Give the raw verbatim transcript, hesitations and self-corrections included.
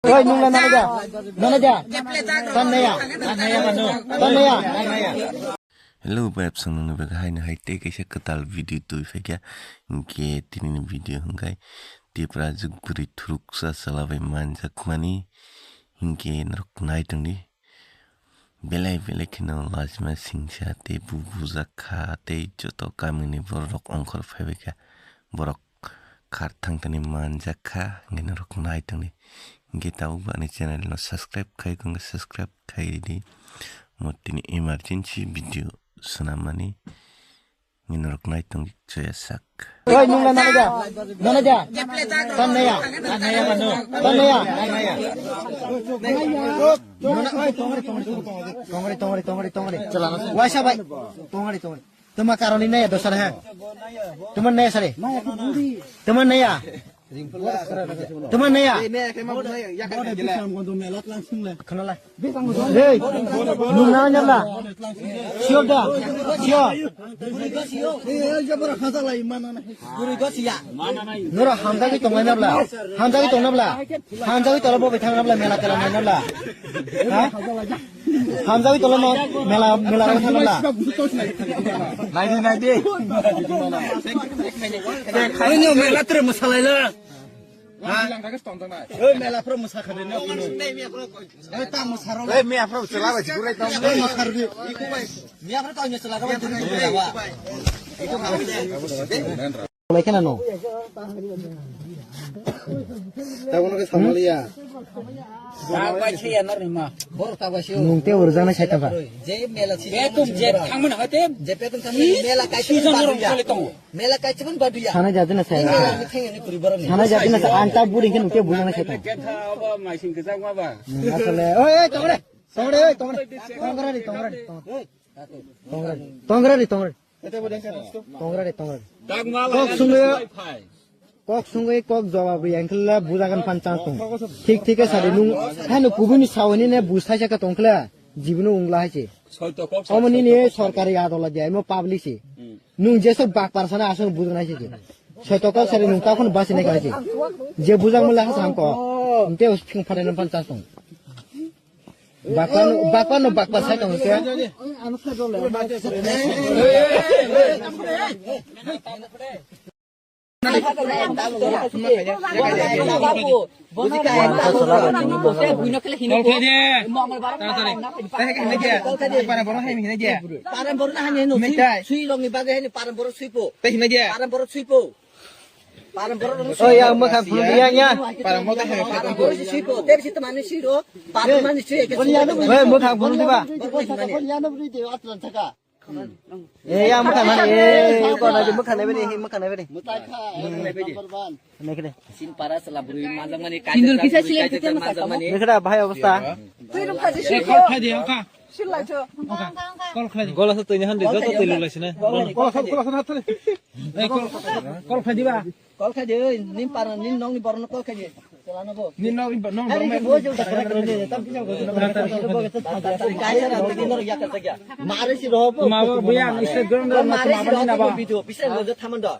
Oi, nung la nana ja. Nana ja. Tan naya. Tan naya. Hello, web song nungni bagwi haino hai tei kaisa kwtal video twi phaikha. Hinkhe tinini video hwnkhe Tipra jwk bwrwi thuruksa chwla bai manjakmani. Hinkhe norok nai tongdi. Belai belai kheno lachima singsa tei bu bujak kha tei joto kamini borok ongkhor phaibaikha. Borok kharthang thani manjak kha, hinkhe norok nai tongdi. Hinkhe tabuk bo ani channel no subscribe khai khe subscribe khai ridi. Mo tini emergency video swnammani. Hinkhe norok nai tongdi, joya sak. Oi, nung la nana ja. Nana ja. Tan naya. Tan naya. Tongri, tongri, tongri, tongri, tongri. Waisa bai. Tongri, tongri. Tuma karoni naya dosar ha. Tuma naya sare. Tuma naya. Tuma naya. Khanala. Hey, nung na nyala. Sure da. Sure. Nora hamjagwi tongnai nabla. Hamjagwi tong nabla. Hamjagwi tolo bo bai thang nabla, mela tela nai nabla. Ha? Hamjagwi tolo no mela, mela ro thang nabla. Naidi, naidi. Oino mela tre mwsalaila. Ha? Oi, mela pro mwsakha de no. Oi, ta mwsaro. Oi, mia pro chela ba jigurai tong. Oi, mwsaro di. Mia pro ta mwsaro ga ba jigurai ba. Lekha na no. Tabono khe samaliya. Tabai se ya na rima. Bor tabai se. Nung te urjana sai tangka. Je mela si. Betum je thangmani hote. Je betum thangmani mela kai si jon rong sale tongo. Mela kai si ban baduya. Sana jadi na sai. Mela ni thengni puri borok ni. Sana jadi na sai. Anta buri khe nung te bujana sai tangka. Ketha obo maising kejak ma ba. Asale. Oi, oi, tongre. Tongre, oi, tongre. Tongre, tongre, tongre. Tongre, tongre, tongre. Tongra de, tongra de. Kok sungwi, kok sungwi, kok jawab ri, engkhle bujagan pan chance tong. Thik, thik khe sadi nung, haino kubuni sawini ne bus thaisa khe tongkhle, jibino ungla haise. Omo nini sorkari adola dia, emo public si. Nung jesok bakpar sana asok bujan haise je. Soito kok sadi nung takhon basi ne haise. Je bujang mole hasa hamko. Nte us phing phade nang pan chance tong. Bakpano, bakpano, bakpa sai tong khe. Paran borok na hani no sui, sui rong ni bagwi hani paran borok sui po. Paran borok sui po. Paran borok rong sui. Oh ya, mwkhang phunuk ya, ya. Paran borok si sui po. Tep si tamani sui ro. Paran mani sui ke sui. Oi, mwkhang phunuk diba? Borok ni mani. Eh, ya, mwkhang mani, eh, kok lagi mwkhang nai bini, mwkhang nai bini. Nai kene. Sin para sela buri majang mani, Sindur kisa sila kita masa kamu. Nai kene, bahai obostha. Tui rung kaji sui po. Sila jo. Gola sa tui ni hande, joto tui lulai sina. Gola sa, gola sa, gola sa. Eh, kol, kol khai diba? Kol khai di, oi, nin par, nin nong ni borok no kol khai di. Chala no bo. Nin nong ni bo-, nong ni borok no. Mare si roho bo. Ma bo buya, Instagram no, mare si roho bo video, bisa lo jo thaman do.